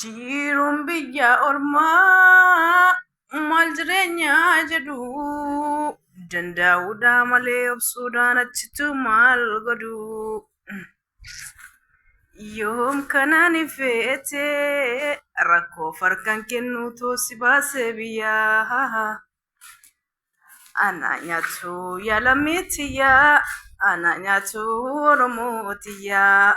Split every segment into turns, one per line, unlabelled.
Jiruun biyya ormaa maal jireenyaa jedhu, danda'uudhaa malee obsuudhaan achitu maal godhu. Yoom kanaan feete rakkoo farkaan kennuutu si baase biyyaa. Ana nyaatu yaalamitiyyaa, ana nyaatu Oromotiyyaa.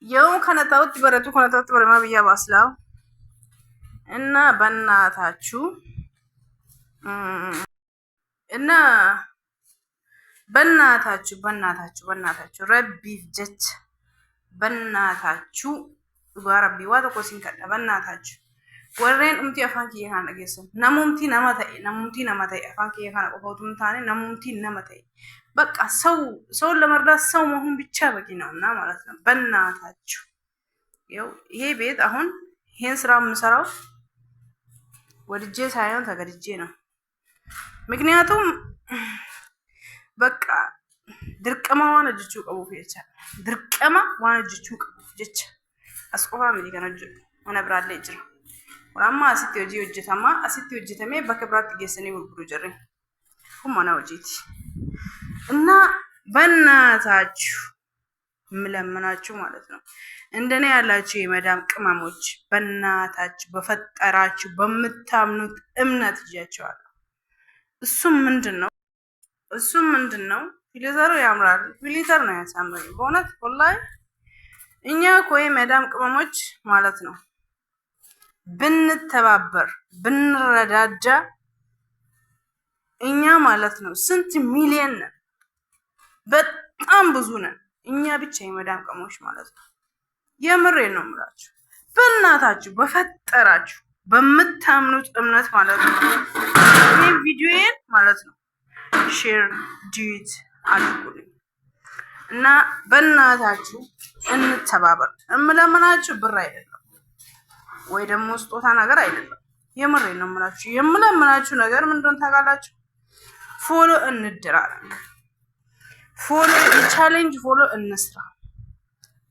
Yoom kana ta'utti baratu, kana ta'utti baramaa biyyaa baaslaa እና በእናታችሁ እና በእናታችሁ በእናታችሁ በእናታችሁ Rabbiif jecha በእናታችሁ, dhugaa Rabbii waa tokko isin kadha. በእናታችሁ, warreen dhumtii afaan kiyya kana dhageessan, namumti nama ta'e, namumti nama ta'e, afaan kiyya kana qofa utuu hin taane namumti nama ta'e በቃ ሰው ሰውን ለመርዳት ሰው መሆን ብቻ በቂ ነውና ማለት ነው። በእናታችሁ ይኸው ይሄ ቤት አሁን ይሄን ስራ የምሰራው ወድጄ ሳይሆን ተገድጄ ነው። ምክንያቱም በቃ dirqama waan hojjechuu qabuuf jecha, dirqama waan hojjechuu qabuuf jecha. As qofaa miti kan hojjedhu, mana biraallee jira. Kun amma asitti hojii hojjetamaa, asitti hojjetamee bakka biraatti geessanii gurguru jirre. Kun mana hojiiti. እና በእናታችሁ የምለምናችሁ ማለት ነው፣ እንደኔ ያላችሁ የመዳም ቅመሞች በእናታችሁ በፈጠራችሁ በምታምኑት እምነት ይዣቸዋለሁ። እሱም ምንድን ነው? እሱም ምንድን ነው? Filter ኡ ያምራል። Filter ነው ያሳምረኝ በእውነት ወላሂ። እኛ እኮ የመዳም ቅመሞች ማለት ነው ብንተባበር ብንረዳዳ እኛ ማለት ነው ስንት ሚሊየን ነን? በጣም ብዙ ነን። እኛ ብቻ የመዳም ቅመሞች ማለት ነው። የምሬ ነው የምላችሁ። በእናታችሁ በፈጠራችሁ በምታምኑት እምነት ማለት ነው ይህ ቪዲዮዬን ማለት ነው share duet አድርጉልኝ እና በእናታችሁ እንተባበር። እምለምናችሁ ብር አይደለም ወይ ደግሞ ስጦታ ነገር አይደለም። የምሬ ነው የምላችሁ። የምለምናችሁ ነገር ምን እንደሆነ ታውቃላችሁ? Follow እንደራረግ፣ follow የ challenge follow እንስራ።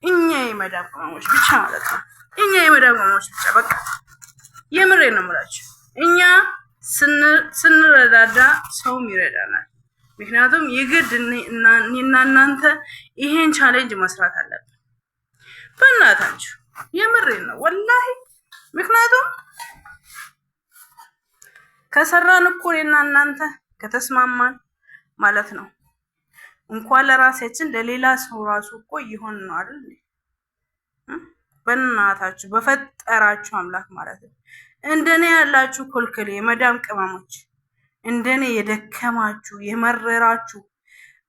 እኛ የመዳም ቅመሞች ብቻ ማለት ነው። እኛ የመዳም ቅመሞች ብቻ በቃ የምሬ ነው የምላችሁ። እኛ ስንረዳዳ ሰውም ይረዳናል። ምክንያቱም የግድ እኔና እናንተ ይሄን challenge መስራት አለብን። በእናታችሁ የምሬን ነው ወላሂ። ምክንያቱም ከሰራን እኮ እኔና እናንተ ከተስማማን ማለት ነው እንኳን ለራሳችን ለሌላ ሰው ራሱ እኮ እየሆን ነው አይደል? በእናታችሁ በፈጠራችሁ አምላክ ማለት ነው እንደኔ ያላችሁ ኮልኮሌ የመዳም ቅመሞች፣ እንደኔ የደከማችሁ የመረራችሁ፣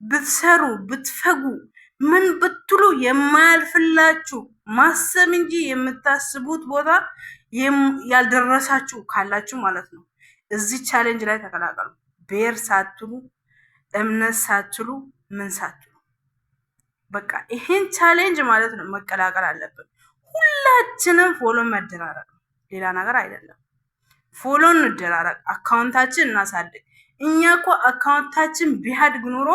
ብትሰሩ ብትፈጉ ምን ብትሉ የማያልፍላችሁ፣ ማሰብ እንጂ የምታስቡት ቦታ ያልደረሳችሁ ካላችሁ ማለት ነው እዚህ challenge ላይ ተቀላቀሉ። ብሔር ሳትሉ፣ እምነት ሳትሉ፣ ምን ሳትሉ በቃ ይሄን challenge ማለት ነው መቀላቀል አለብን። ሁላችንም follow መደራረግ ነው፣ ሌላ ነገር አይደለም። Follow እንደራረግ፣ account ኣችን እናሳድግ። እኛ እኮ account ኣችን ቢያድግ ኑሮ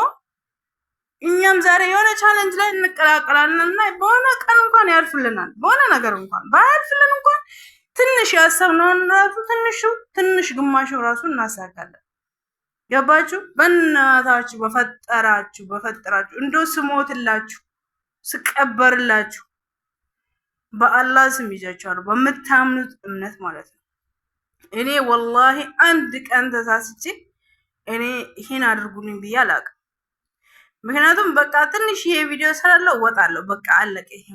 እኛም ዛሬ የሆነ challenge ላይ እንቀላቀላለን እና በሆነ ቀን እንኳን ያልፍልናል። በሆነ ነገር እንኳን ባያልፍልን እንኳን ትንሽ ያሰብነውን ራሱ ትንሹ ትንሽ ግማሹ ራሱ እናሳካለን። ገባችሁ? በእናታችሁ በፈጠራችሁ በፈጠራችሁ እንደው ስሞትላችሁ ስቀበርላችሁ በአላህ ስም ይዣችኋለሁ፣ በምታምኑት እምነት ማለት ነው። እኔ ወላሂ አንድ ቀን ተሳስቼ እኔ ይሄን አድርጉልኝ ብዬ አላውቅም። ምክንያቱም በቃ ትንሽ ይሄ ቪዲዮ ስላለው እወጣለሁ፣ በቃ አለቀ። ይሄ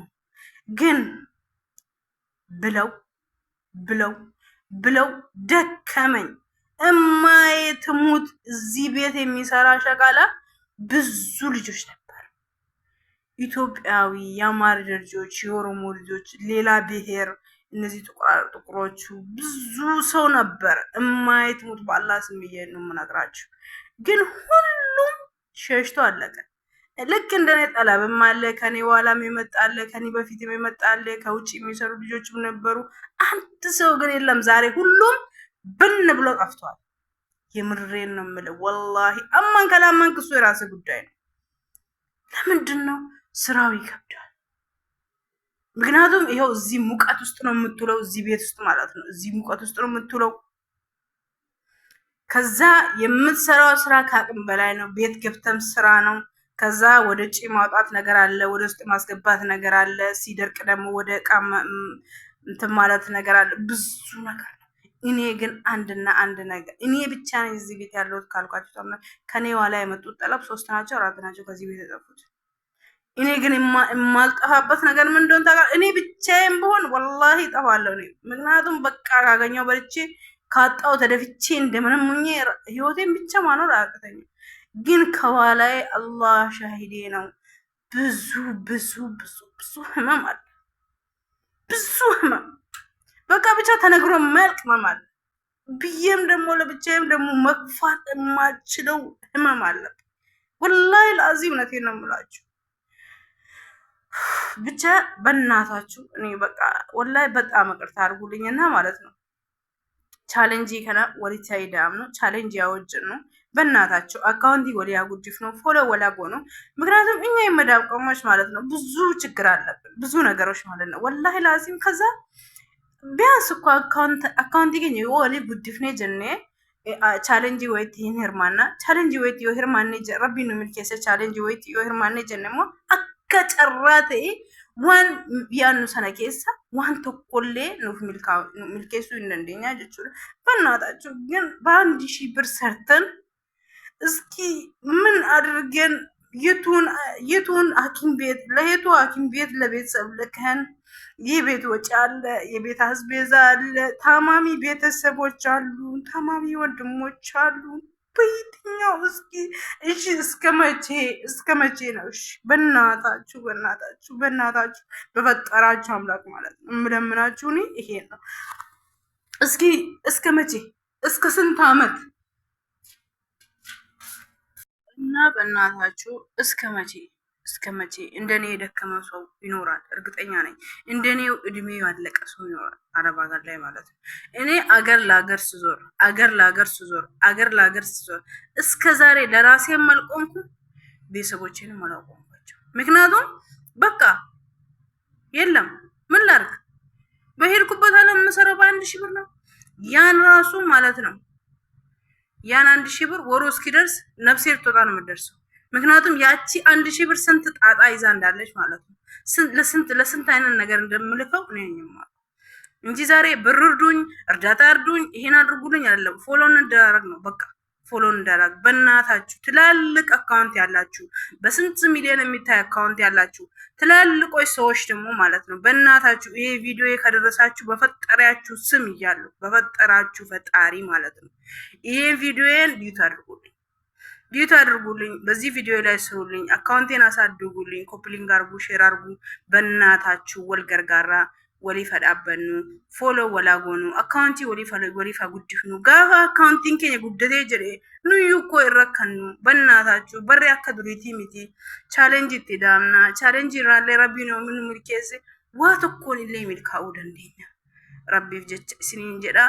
ግን ብለው ብለው ብለው ደከመኝ። እማዬ ትሙት እዚህ ቤት የሚሰራ ሸቃላ ብዙ ልጆች ነበር። ኢትዮጵያዊ፣ የአማራ ልጆች፣ የኦሮሞ ልጆች፣ ሌላ ብሔር፣ እነዚህ ጥቁሮቹ ብዙ ሰው ነበር። እማዬ ትሙት በአላህ ስም ብዬ ነው የምነግራችሁ። ግን ሁሉም ሸሽቶ አለቀ። ልክ እንደኔ ጠለብም አለ፣ ከኔ በኋላም የመጣለ፣ ከኔ በፊትም የመጣለ፣ ከውጭ የሚሰሩ ልጆችም ነበሩ። አንድ ሰው ግን የለም። ዛሬ ሁሉም ብን ብሎ ጠፍቷል። የምሬን ነው የምልህ። ወላሂ አማን ካላመንክ እሱ የራስህ ጉዳይ ነው። ለምንድን ነው ስራው ይከብዳል። ምክንያቱም ይኸው እዚህ ሙቀት ውስጥ ነው የምትውለው፣ እዚህ ቤት ውስጥ ማለት ነው። እዚህ ሙቀት ውስጥ ነው የምትውለው። ከዛ የምትሰራው ስራ ከአቅም በላይ ነው። ቤት ገብተም ስራ ነው። ከዛ ወደ ውጭ ማውጣት ነገር አለ፣ ወደ ውስጥ ማስገባት ነገር አለ። ሲደርቅ ደግሞ ወደ እቃ እንትን ማለት ነገር አለ። ብዙ ነገር ነው። እኔ ግን አንድና አንድ ነገር እኔ ብቻ ነኝ እዚህ ቤት ያለሁት ካልኳቸው ከኔ ኋላ የመጡት ጠለብ ሶስት ናቸው አራት ናቸው ከዚህ ቤት የጠፉት። እኔ ግን የማልጠፋበት ነገር ምን እንደሆነ ታውቃለህ? እኔ ብቻዬን ብሆን ወላሂ እጠፋለሁ እኔ። ምክንያቱም በቃ ካገኘው በልቼ ካጣው ተደፍቼ እንደምንም ሆኜ ህይወቴን ብቻ ማኖር አያቅተኝም። ግን ከኋላዬ አላህ ሻሂዴ ነው። ብዙ ብዙ ብዙ ብዙ ህመም አለ። ብዙ ህመም በቃ ብቻ ተነግሮ የማያልቅ ህመም አለ። ብዬም ደግሞ ለብቻዬም ደግሞ መግፋት የማልችለው ህመም አለ። ወላሂ ለአዚም እውነቴን ነው የምላችሁ። ብቻ በእናታችሁ እኔ በቃ ወላሂ በጣም ይቅርታ አድርጉልኝና ማለት ነው። Challenge kana walitti ida'amnu challenge ያወጅን ነው። በእናታችሁ account walii ጉዲፍ ነው follow ወላ ነው። ምክንያቱም እኛ የመዳብ ቅመሞች ማለት ነው ብዙ ችግር አለብን፣ ብዙ ነገሮች ማለት ነው። ወላሂ ላዚም ከዛ ቢያንስ እኮ account keenya yoo walii guddifnee jennee challenge wayitti hin hirmaanna, challenge wayitti yoo hirmaanne, rabbiin nu milkeesse, challenge wayitti yoo hirmaanne jenne immoo akka carraa ta'e waan yaadnu sana keessa waan tokkollee nuuf milkeessuu hin dandeenya jechuudha። በእናታችሁ ግን በ1,000 ብር ሰርተን እስኪ ምን አድርገን የቱን ሐኪም ቤት ለየቱ ሐኪም ቤት ለቤተሰብ ልከን፣ የቤት ወጪ አለ፣ የቤት አስቤዛ አለ፣ ታማሚ ቤተሰቦች አሉ፣ ታማሚ ወንድሞች አሉ። በየትኛው እስኪ እሺ፣ እስከ መቼ እስከ መቼ ነው? እሺ በእናታችሁ በእናታችሁ በእናታችሁ በፈጠራችሁ አምላክ ማለት ነው የምለምናችሁ እኔ ይሄ ነው። እስኪ እስከ መቼ፣ እስከ ስንት አመት እና በእናታችሁ እስከ መቼ እስከ መቼ እንደኔ የደከመ ሰው ይኖራል? እርግጠኛ ነኝ እንደኔው እድሜው ያለቀ ሰው ይኖራል፣ አረብ ሀገር ላይ ማለት ነው። እኔ አገር ለአገር ስዞር አገር ለአገር ስዞር አገር ለአገር ስዞር እስከ ዛሬ ለራሴም አልቆምኩም፣ ቤተሰቦቼንም አላቆምኳቸው። ምክንያቱም በቃ የለም ምን ላድርግ፣ በሄድኩበት አለም የምሰራው በ1,000 ብር ነው። ያን ራሱ ማለት ነው ያን 1,000 ብር ወሮ እስኪደርስ ነፍሴ ልትወጣ ነው የምትደርሰው። ምክንያቱም ያቺ 1,000 ብር ስንት ጣጣ ይዛ እንዳለች ማለት ነው። ለስንት ለስንት አይነት ነገር እንደምልከው እኔ ነኝ የማውቀው እንጂ ዛሬ ብር እርዱኝ፣ እርዳታ እርዱኝ፣ ይሄን አድርጉልኝ አይደለም። Follow እንደራረግ ነው በቃ follow እንደራረግ። በእናታችሁ ትላልቅ account ያላችሁ፣ በስንት ሚሊዮን የሚታይ account ያላችሁ ትላልቆች ሰዎች ደግሞ ማለት ነው፣ በእናታችሁ ይሄ ቪዲዮ ከደረሳችሁ በፈጠሪያችሁ ስም እያሉ በፈጠራችሁ ፈጣሪ ማለት ነው ይሄ ቪዲዮዬን duet አድርጉልኝ፣ duet አድርጉልኝ፣ በዚህ ቪዲዮ ላይ ስሩልኝ፣ account ኤን አሳድጉልኝ፣ copy link አርጉ፣ share አርጉ። በእናታችሁ wal gargaaraa waliif dhaabbannu, follow walaa goonu, account waliif guddifnu. Gaafa accountiin keenya guddatee jedhe nuyyuu እኮ irra kannu. በእናታችሁ barri akka duriitii miti. Challenge itti daamna, challenge irraallee rabbiin nu milkeesse waa tokkoon illee milkaa'uu dandeenya. Rabbiif jecha isiniin jedha,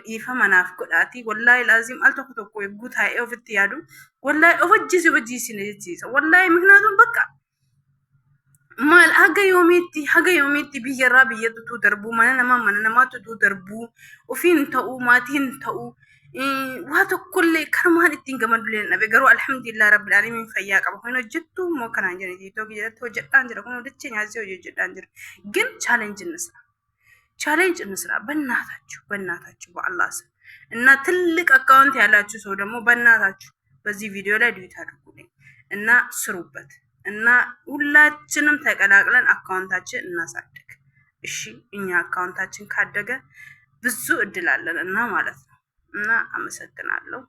dhiifama naaf godhaati. Wallaahi laazim al tokko tokko eeguu taa'ee ofitti yaadu wallaahi of ajjeesi of ajjeesine jechiisa wallaahi. ምክንያቱም በቃ maal haga yoomiitti biyyarraa biyyattuu darbuu, mana namaa mana namaatti darbuu, ofiin ta'uu, maatiin ta'uu, waa tokkollee kanumaan ittiin gammadullee hin dhabe. Garuu alhamdulillah rabbil aalamiin fayyaa qaba. Hin hojjettu immoo kanaan jira, TikTok jalatti hojjedhaan jira, kun dachee nyaatee hojjedhaan jira. ግን challenge እንስራ፣ challenge እንስራ፣ በእናታችሁ በእናታችሁ በአላህ ስም። እና ትልቅ account ያላችሁ ሰው ደግሞ በእናታችሁ በዚህ ቪዲዮ ላይ duet አድርጉልኝ እና ስሩበት እና ሁላችንም ተቀላቅለን account ኣችን እናሳድግ። እሺ እኛ account ኣችን ካደገ ብዙ እድል አለን እና ማለት ነው። እና አመሰግናለሁ።